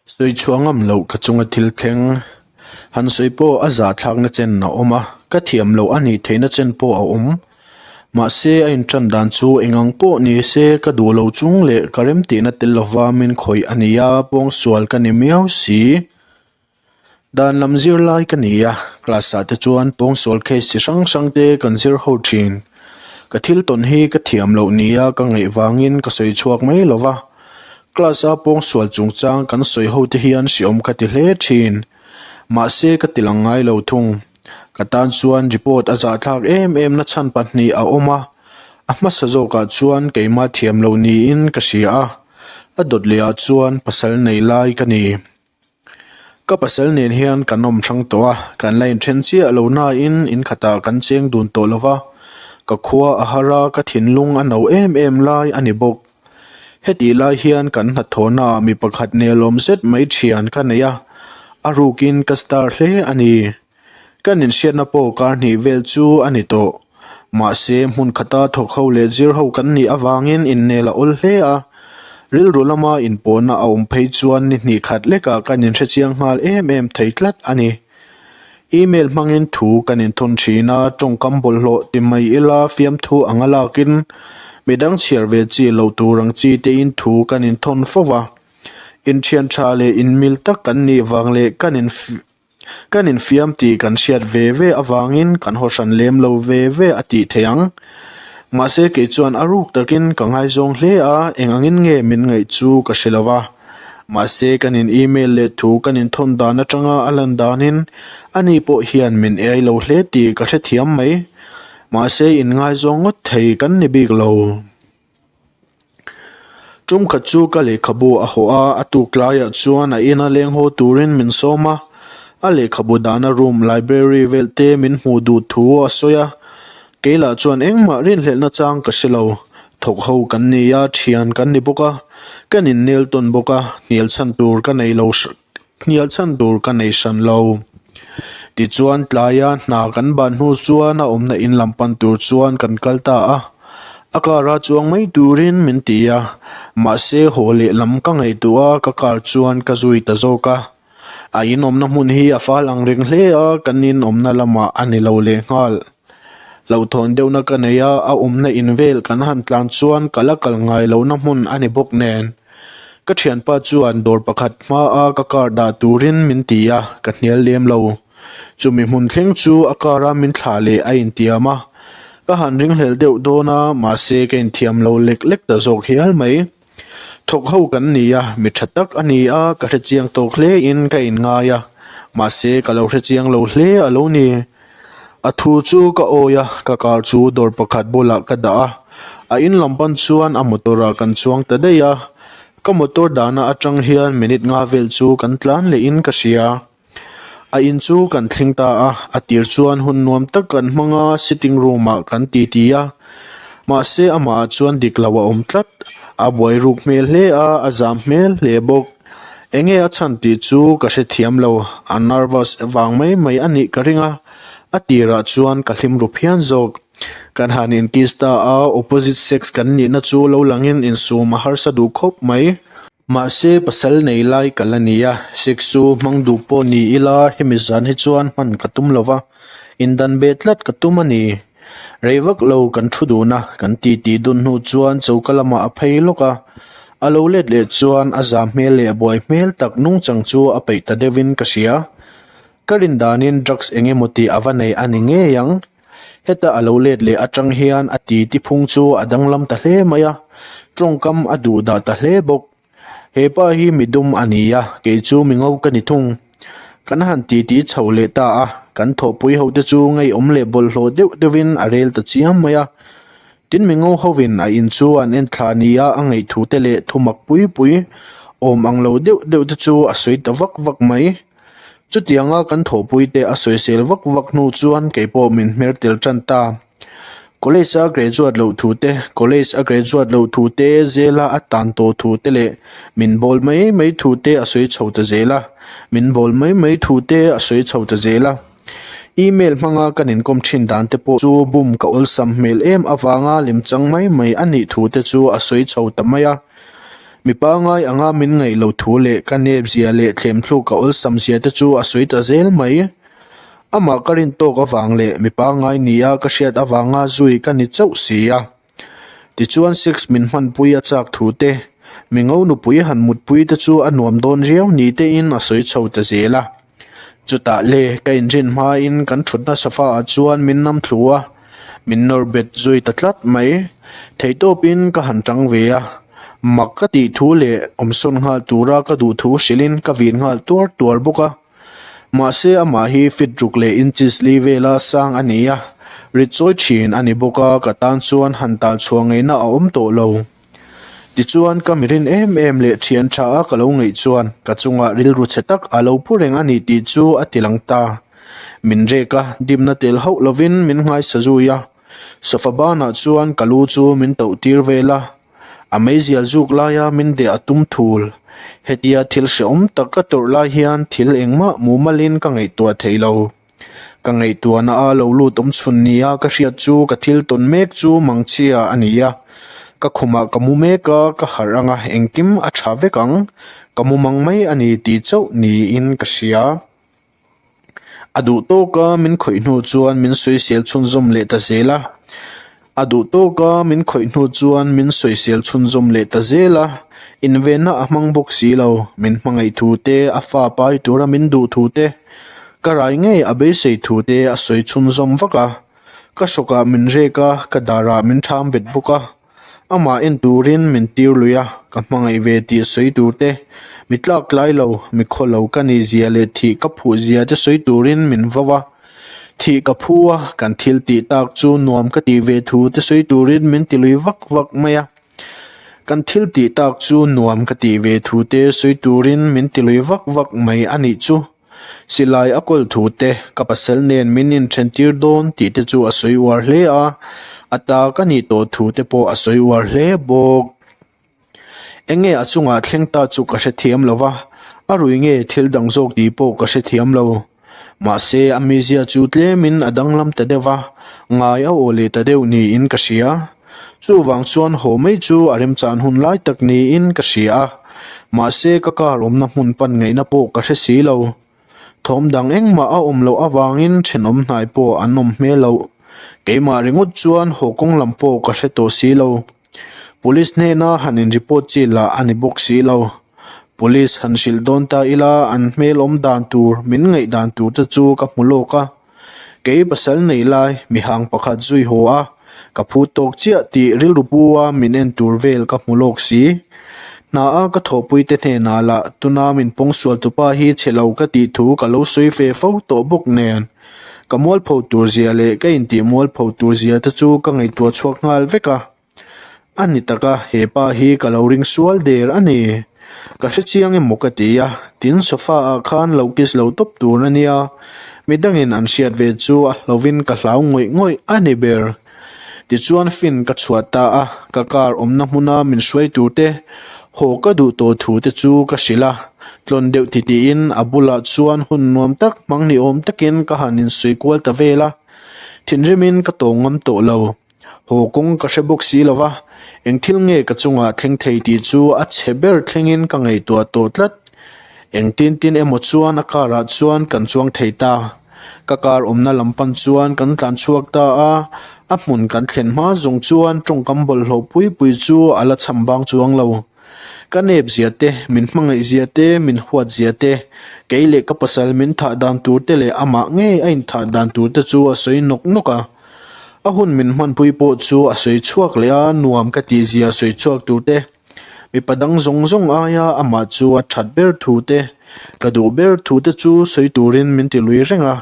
Sawi chhuah ngam loh ka chunga thil thleng han sawi pawh a zahthlakna chen a awm a, ka thiam loh a nih theihna chen pawh a awm. Mahse a intan dan chu engang pawh ni se ka duh lo chung leh ka remtihna tel lova min khawih a ni a, pawngsual ka ni miau si. Dan lam zir lai ka ni a, class ah te chuan pawngsual case chi hrang hrang te kan zir ho thin. Ka thil tawn hi ka thiam loh nia ka ngaih vangin ka sawi chhuak mai lo va, class a pawngsual chungchang kan sawi ho te hian hriawm ka ti hle thin. Mahse ka ti lang ngai lo thung. Ka tan chuan report a zahthlak em em na chhan pahnih a awm a, a hmasa zawkah chuan keimah thiam loh niin ka hria a, a dawt leh ah chuan pasal nei lai ka ni. Ka pasal nen hian kan awm hrang tawh a, kan la inthen chiah lo nain in khatah kan cheng dun tawh lo va, ka khua a har a, ka thinlung a no em em lai a ni bawk. Hetih lai hian kan hnathawhnaah mi pakhat nelawm zet mai thian ka nei a, a rukin ka star hle a ni. Kan inhriatna pawh kar hnih vel chu a ni tawh. Mahse, hmun khata thawk ho leh zir ho kan nih avangin innel a awl hle a. Rilru lama inpawhna a awm phei chuan ni hnih khat lekah kan inhrechiang nghal em em thei tlat a ni. Email hmangin thu kan inthawn thin a, tawngkam bawlhhlawh ti mai ila fiamthu anga lakin midang chhiar ve chi loh tur ang chi tein thu kan inthawn fo va. Inthian tha leh inmil tak kan nih vang leh kan in. Kan infiam tih kan hriat ve ve avangin kan haw hran lem lo ve ve a tih theih ang. Mahse kei chuan a ruk takin ka ngaizawng hle a, eng angin nge min ngaih chu ka hre lo va. Mahse kan in email leh thu kan inthawn dan atanga a lan danin ani pawh hian min ei lo hle tih ka hrethiam mai. Mahse inngaizawng ngawt thei kan ni bik lo. Tum khat chu ka lehkhabu a hawh a, a tuk tlaiah chuan a ina leng haw turin min sawm a, a lehkhabu dahna room library vel te min hmuh duh thu a sawi a, kei lah chuan engmah rinhlelhna chang ka hre lo, thawk ho kan ni a, thian kan ni bawk a, kan innel tawn bawk a, hnial chhan tur ka nei lo. Hnial chhan tur ka nei hran lo. Tichuan tlaia hna kan ban hnu chuan a awmna in lam pan tur chuan kan kal ta a, a car a chuang mai turin min ti a, mahse haw leh lam ka ngaihtuah a ka car chuan ka zui ta zawk a. A in awmna hmun hi a fal ang reng hle a, kan in awmna lamah a ni lo lehnghal. Hlauhthawn deuhna ka nei a, a awmna in vel kan han tlan chuan ka la kal ngai lohna hmun a ni bawk nen. Ka thianpa chuan dawr pakhat hmaa ka car dah turin min ti a, ka hnial lem lo. Chumi hmun thleng chu a car a min thlah leh a intiam a, ka han ringhlel deuh dawn a, mahse ka inthiam lo lek lek ta zawk hial mai. Thawk ho kan ni a, mi tha tak a ni a, ka hrechiang tawk hle in ka inngai a, mahse ka lo hrechiang lo hle a lo ni. A thu chu ka awi a, ka car chu dawr pakhat bulah ka dah a, a in lam pan chuan a motor ah kan chuang ta daih a, ka motor dahna atang hian minute nga vel chu kan tlan leh in ka hria. A in chu kan thleng ta a, a tir chuan hun nuam tak kan hmang a, sitting room ah kan ti ti a, mahse amah ah chuan dik lo a awm tlat, a buai ruk hmel hle a, a zam hmel hle bawk. Enge a chhan tih chu ka hrethiam lo, a nervous vang mai mai a nih ka ring a, a tirah chuan ka hlim ru phian zawk. Kan han inkiss ta a, opposite sex kan nihna chu lo langin insum a harsa duh khawp mai. Mahse pasal nei lai ka la ni a, sex chu hmang duh pawh ni ila hemi zan hi chuan hman ka tum lo va, indan beh tlat ka tum a ni. Rei vak lo kan thu dun a, kan titi dun hnu chuan choka lamah a phei lawk a, a lo let leh chuan a zam hmel leh buai hmel tak nungchang chu a peih ta deuhin ka hria. Ka rin danin drugs eng emaw tih a va nei a ni ngei ang. Heta a lo let leh atang hian a titi phung chu a danglam ta hle mai a, tawngkam a duh dah ta hle bawk. He pa hi midum a ni a, kei chu mi ngo ka ni thung. Kan han titi chho leh ta a, kan thawhpui ho te chu ngeiawm leh bawlhhlawh deuh deuhin a rel ta chiam mai a. Tin mi ngo hovin a in chu an en thla nia a ngaih thu te leh thumak pui pui awm ang lo deuh deuh te chu a sawi ta vak vak mai. Chutianga kan thawhpui te a sawisel vak vak hnu chuan kei pawh min hmer tel tan ta. College a graduate loh thu te, college a graduate loh thu te, zela a tan tawh thu te leh min bawl mai mai thu te a sawi chho ta zel a, min bawl mai mai thu te a sawi chho ta zel a. Email hmanga kan inkawm thin dan te pawh chu bum ka awlsam hmel em avanga lemchang mai mai a nih thu te chu a sawi chho ta mai a. Mi pangai anga min ngaih lo thu leh ka nep zia leh thlemthluk a awlsam zia te chu a sawi ta zel mai. Amah ka rin tawk avang leh mi pangai nia ka hriat avanga zui ka ni chauh si a. Tichuan sex min hmanpui a chak thu te, mi ngo nupui han mutpui te chu a nuam dawn riau ni tein a sawi chho ta zel a. Chutah le, ka inrin hmain kan thutna sofa ah chuan min nam thlu a, min nawr bet zui ta tlat mai. Theihtawpin ka han tang ve a, mak ka tih thu leh awmsawn nghal tura ka duh thu hrilhin ka vin nghal tuar tuar bawk a. Mahse amah hi fit ruk leh inches li vela sang a ni a, rit chawi thin a ni bawk a, ka tan chuan han tal chhuah ngeina a awm tawh lo. Tichuan ka mirin em em leh thian tha a ka lo ngaih chuan ka chungah rilru chhe tak a lo pu reng a ni tih chu a ti lang ta. Min rek a, dimna tel hauh lovin min nghaisa zui a, sofa banah chuan ka lu chu min toh tir vel a, a meizial zuk laia min deh a tum thul. Hetia thil hrehawm tak ka tawrh lai hian thil engmah mumalin ka ngaihtuah thei lo. Ka ngaihtuahna a lo lut awm chhun nia ka hriat chu ka thil tawn mek chu mangchhia a ni a. Ka khumah ka mu mek a, ka harh anga engkim a tha vek ang. Ka mu mang mai a ni tih chauh niin ka hria. A duh tawka min khawih hnu chuan min sawisel chhunzawm leh ta zel a. A duh tawk a, min khawih hnu chuan min sawisel chhunzawm leh ta zel a, invenna a hmang bawk si lo, min hmangaih thu te, a fa pai tura min duh thu te, ka rai ngei a beisei thu te a sawi chhunzawm vak a, ka hrawkah min rek a, ka darah min ṭham bet bawk a, amah en turin min tir lui a, ka hmangaih ve tih sawi tur te, mi tlak tlai lo, mi khaw lo ka nih zia leh thih ka phuh zia te sawi turin min vau a. Thih ka phu a, kan thil tih tak chu nuam ka tih ve thu te sawi turin min ti lui vak vak mai a. Kan thil tih tak chu nuam ka tih ve thu te sawi turin min ti lui vak vak mai a nih chu. Silai a kawl thu te, ka pasal nen min inthen tir dawn tih te chu a sawi uar hle a, a ta ka nih tawh thu te pawh a sawi uar hle bawk. Enge a chungah thleng ta chu ka hrethiam lo va, a rui nge thil dang zawk tih pawh ka hrethiam lo. Mahse a mizia chu tlemin a danglam ta deuh va, ngai a aw leh ta deuh niin ka hria. Chuvang chuan haw mai chu a remchan hun lai tak niin ka hria a, mahse ka car awmna hmun pan ngaihna pawh ka hre si lo. Thawm dang engmah a awm loh avangin thenawm hnai pawh an awm hmel loh. Keimah ringawt chuan haw kawng lam pawh ka hre tawh si lo. Police hnena han in report chi lah a ni bawk si lo. Police han hrilh dawn ta ila an hmel awm dan tur, min ngaih dan tur te chu ka hmu lawk a. Kei pasal nei lai mihang pakhat zui haw a, ka phu tawk chiah tih rilru pu a min en tur vel ka hmu lawk si. Hna a ka thawhpui te hnenah lah tuna min pawngsual tupa hi chhe lo ka tih thu ka lo sawi fe fo tawh bawk nen. Ka mualpho tur zia leh ka intih mualpho tur zia te chu ka ngaihtuah chhuak nghal vek a. A ni tak a, he pa hi ka lo ring sual der a ni. Ka hre chiang emaw ka ti a, tin sofa ah khan lo kiss lo tawp tur a nia. Midangin an hriat ve chu a hlovin ka hlau ngawih ngawih a ni ber. Tichuan fin ka chhuah ta a, ka car awmna hmuna min hruai tur te, haw ka duh tawh thu te chu ka hrilh a. Tlawn deuh titiin a bulah chuan hun nuam tak hmang ni awm takin ka han insawi kual ta vel a. Thinrimin ka tawng ngam tawh lo. Haw kawng ka hre bawk si lo va, eng thil nge ka chungah thleng thei tih chu a chhe ber thlengin ka ngaihtuah tawh tlat. Eng tin tin emaw chuan a car ah chuan kan chuang thei ta. Ka car awmna lam pan chuan kan tlan chhuak ta a, a hmun kan thlen hma zawng chuan tawngkam bawlhhlawh pui pui chu a la cham bang chuang lo. Ka nep zia te, min hmangaih zia te, min huat zia te, kei leh ka pasal min thah dan tur te leh amah ngei a inthah dan tur te chu a sawi nawk nawk a. A hun min hmanpui pawh chu a sawi chhuak leh a, nuam ka tih zia sawi chhuak tur te, mipa dang zawng zawng aia amah chu a that ber thu te, ka duh ber thu te chu sawi turin min ti lui reng a.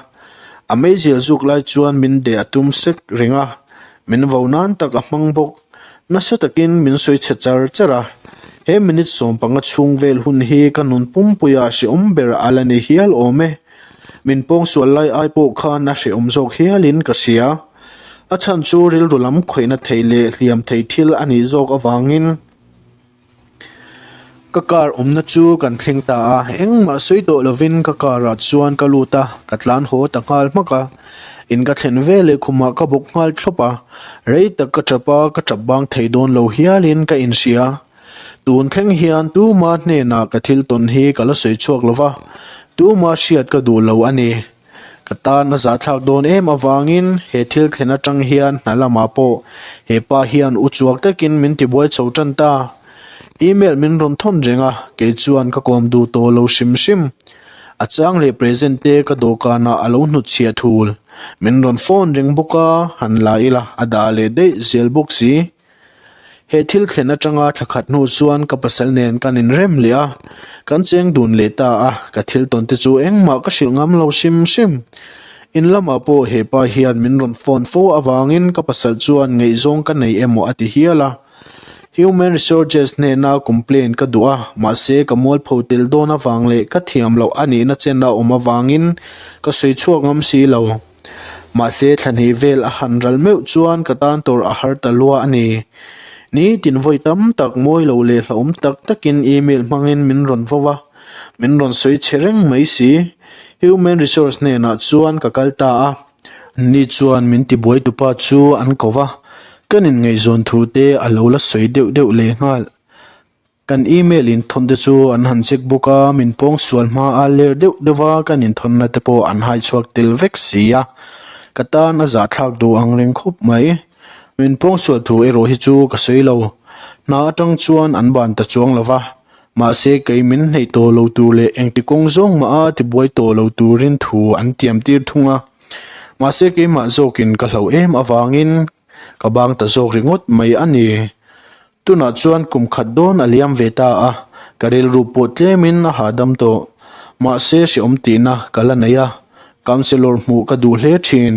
A meizial zuk lai chuan min deh a tum sek reng a, min vo nan tak a hmang bawk. Nasa takin min sawi chhe char char a, he minute 15 chhung vel hun hi ka nun pumpuia hrehawm ber a la ni hial awm e. Min pawngsual lai ai pawh khan a hrehawm zawk hialin ka hria. A chhan chu rilru lam khawihna thei leh hliam thei thil a nih zawk avangin ka car awmna chu kan thleng ta a. Engmah sawi tawh lovin ka car ah chuan ka lut a, ka tlan haw ta nghal hmak a. In ka thlen veleh khumah ka bawk nghal thlawp a, rei tak ka tap a, ka tap bang thei dawn lo hialin ka inhria. Tun thleng hian tuma hnenah ka thil tawn hi ka la sawi chhuak lo va, tuma hriat ka duh lo a ni. Ka tan a zahthlak dawn em avangin he thil thlen atang hian hna lamah pawh he pa hian u chuak takin min tibuai chho tan ta. Email min rawn thawn reng a, kei chuan ka kawm duh tawh lo hrim hrim. A chang leh present te ka dawhkanah a lo hnutchhiah thul. Min rawn phone reng bawk a, han la ila a dah leh daih zel bawk si. He thil thlen atanga thla khat hnu chuan ka pasal nen kan inrem leh a, kan cheng dun leh ta a, ka thil tawn te chu engmah ka hrilh ngam lo hrim hrim. In lamah pawh he pa hian min rawn phone fo avangin ka pasal chuan ngaihzawng ka nei emaw a ti hial a. Human Resources hnena complaint ka duh a, mahse ka mualpho tel dawn avang leh ka thiam loh a nihna chen a awm avangin ka sawi chhuak ngam si lo. Mahse thla hnih vel a han ral meuh chuan ka tan tur a har ta lua a ni. Ni tin vawi tam tak mawi lo leh hlauhawm tak takin email hmangin min rawn vo a, min rawn sawi chhe reng mai si. Human Resource hnenah chuan ka kal ta a. Ni chuan min tibuai tupa chu an ko va, kan inngaihzawn thu te a lo la sawi deuh deuh lehnghal. Kan email inthawn te chu an han check bawk a, min pawng sual hma a ler deuh deuh a, kan inthawnna te pawh an hai chhuak tel vek si a, ka tan a zahthlak duh ang reng khawp mai. Min pawng sual thu erawh hi chu ka sawi lo, hna atang chuan an ban ta chuang lo va, mahse kei min hneih tawh lo tur leh engti kawng zawng mah a tibuai tawh lo turin thu an tiam tir thung a, mahse keimah zawkin ka hlauh em avangin ka bang ta zawk ringawt mai a ni. Tunah chuan kum khat dawn a liam ve ta a, ka rilru pawh tlemin a hahdam tawh. Mahse hrehawm tihna ka la nei a, counsellor hmuh ka duh hle thin.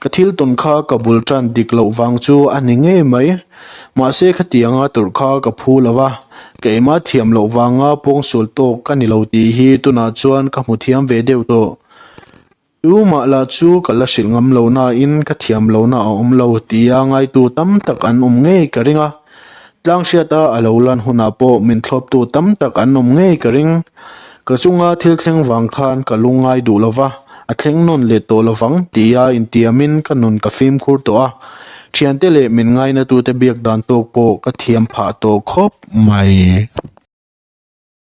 Ka thil tawn kha ka bul tan dik loh vang chu a ni ngei mai. Mahse khatianga tawrh kha ka phu lo va, ka ema thiam loh vanga pawngsual tawk ka ni lo tih hi tunah chuan ka hmu thiam ve deuh tawh. Tumah lah chu ka la hrilh ngam lo nain ka thiam lohna a awm lo tia ngaitu tam tak an awm ngei ka ring a. Tlang hriata a lo lan hunah pawh min thlawptu tam tak an awm ngei ka ring. Ka chunga thil thleng vang khan ka lungngai duh lo va, a thleng nawn leh tawh lo vang tia intiamin ka nun ka fimkhur tawh a. Thiante leh min ngainatute biak dan tawk pawh ka thiam phah tawh khawp mai.